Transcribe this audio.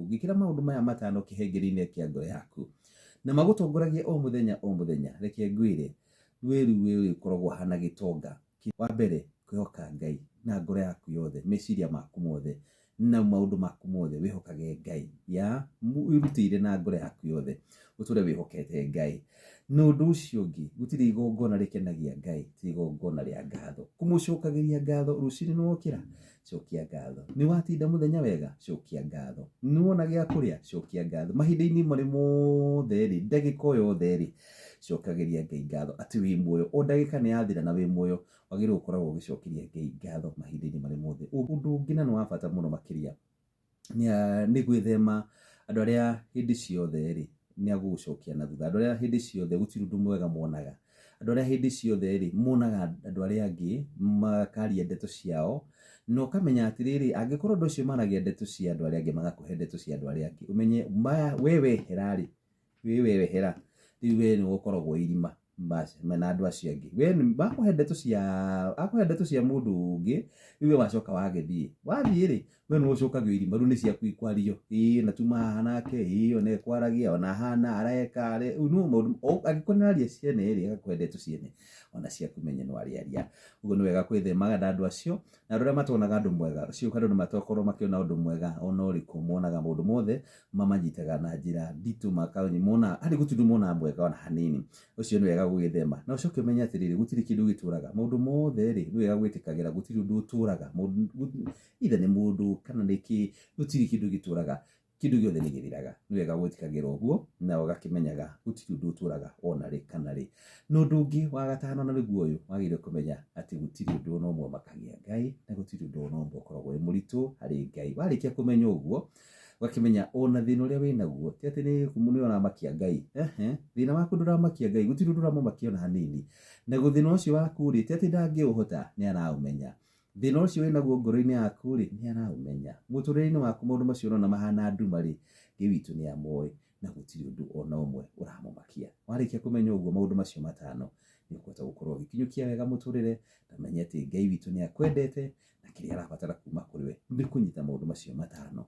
Ũngĩkĩra maũndũ maya matano kĩhengere-inĩ kĩa ngoro yaku na magũtongoragie o mũthenya o mũthenya, reke ngwĩre, we rĩu we ũrĩkoragwo ũhana gĩtonga. Wa mbere, kwĩhoka Ngai na ngoro yaku yothe, meciria maku mothe na maũndũ maku mothe, wĩhokage Ngai ya wĩrutĩire na ngoro yaku yothe, ũtũre wĩhokete Ngai. Na ũndũ ũcio ũngĩ, gũtirĩ igongona rĩkenagia Ngai ti igongona rĩa ngatho. Kũmũcokagĩria ngatho rũcinĩ nĩ wokĩra, cokia ngatho. Nĩ watinda mũthenya wega, cokia ngatho. Nĩ wona gĩa kũrĩa, cokia ngatho. Mahinda-inĩ marĩ mothe rĩ, ndagĩka o yothe rĩ, cokagĩria Ngai ngatho atĩ wĩ muoyo. O ndagĩka nĩ yathira na wĩ muoyo, wagĩrĩirwo gũkoragwo ũgĩcokeria Ngai ngatho mahinda-inĩ marĩ mothe. Ũndũ ũngĩ na nĩ wa bata mũno makĩria nĩ gwĩthema andũ arĩa hĩndĩ ciothe rĩ, nĩ agũgũcokia na thutha. Andũ arĩa hĩndĩ ciothe gũtirĩ ũndũ mwega monaga. Andũ arĩa hĩndĩ ciothe rĩ, monaga andũ arĩa angĩ makaria ndeto ciao, na ũkamenya atĩrĩrĩ, angĩkorwo andũ acio maragia ndeto cia andũ arĩa angĩ, magakũhe ndeto cia andũ arĩa angĩ, ũmenye maya we wehera rĩ, we wehera, rĩu we nĩwe ũkoragwo irima na andũ acio angĩ. We bakũhe ndeto cia, akũhe ndeto cia mũndũ ũngĩ, rĩu we wacoka wagĩthiĩ. Wathiĩ rĩ, we nĩwe ũcokagio irima, rĩu nĩ ciaku ikwario. Ĩĩ na tuma haha nake, ĩĩ ona ekwaragia, ona ahana, areka, rĩu no maũndũ, angĩkorwo nĩ araria ciene rĩ, agakũhe ndeto ciene, ona ciaku menye no arĩaria. Ũguo nĩ wega kwĩthemaga na andũ acio, na andũ arĩa matonaga ũndũ mwega, ũcio andũ nĩ matokorwo makĩona ũndũ mwega ona ũrĩkũ, monaga maũndũ mothe mamanyitaga na njĩra nditũ, mona harĩ gũtirĩ ũndũ monaga mwega ona hanini. Ũcio nĩ wega gwĩthema. Na ũcoke ũmenye atĩrĩrĩ, gũtirĩ kĩndũ gĩtũraga. Maũndũ mothe rĩ, nĩ wega gwĩtĩkagĩra gũtirĩ ũndũ ũtũraga. Either nĩ mũndũ kana nĩ kĩ, gũtirĩ kĩndũ gĩtũraga. Kĩndũ gĩothe nĩ gĩthiraga. Nĩ wega gwĩtĩkagĩra ũguo na ũgakĩmenyaga gũtirĩ ũndũ ũtũraga ona rĩ kana rĩ. Na ũndũ ũngĩ wa gatano na nĩguo ũyũ, wagĩrĩirwo kũmenya atĩ gũtirĩ ũndũ ona ũmwe ũmakagia Ngai na gũtirĩ ũndũ ona ũmwe ũkoragwo wĩ mũritũ harĩ Ngai. Warĩkia kũmenya ũguo, ũgakĩmenya ona thĩna ũrĩa wĩnaguo ti atĩ nĩ ũramakia Ngai. Ehe, thĩna waku ndũramakia Ngai, gũtirĩ ũndũ ũramũmakia ona hanini. Naguo thĩna ũcio waku rĩ, ti atĩ ndangĩũhota, nĩ araũmenya. Thĩna ũcio wĩnaguo ngoro-inĩ yaku rĩ, nĩ araũmenya. Mũtũrĩre-inĩ waku maũndũ macio ũrona mahana nduma rĩ, Ngai witũ nĩ amoĩ na gũtirĩ ũndũ ona ũmwe ũramũmakia. Warĩkia kũmenya ũguo maũndũ macio matano, nĩ ũkũhota gũkorwo ũgĩkinyũkia wega mũtũrĩre, na ũmenye atĩ Ngai witũ nĩ akwendete na kĩrĩa arabatara kuma kũrĩ we nĩ kũnyita maũndũ macio matano.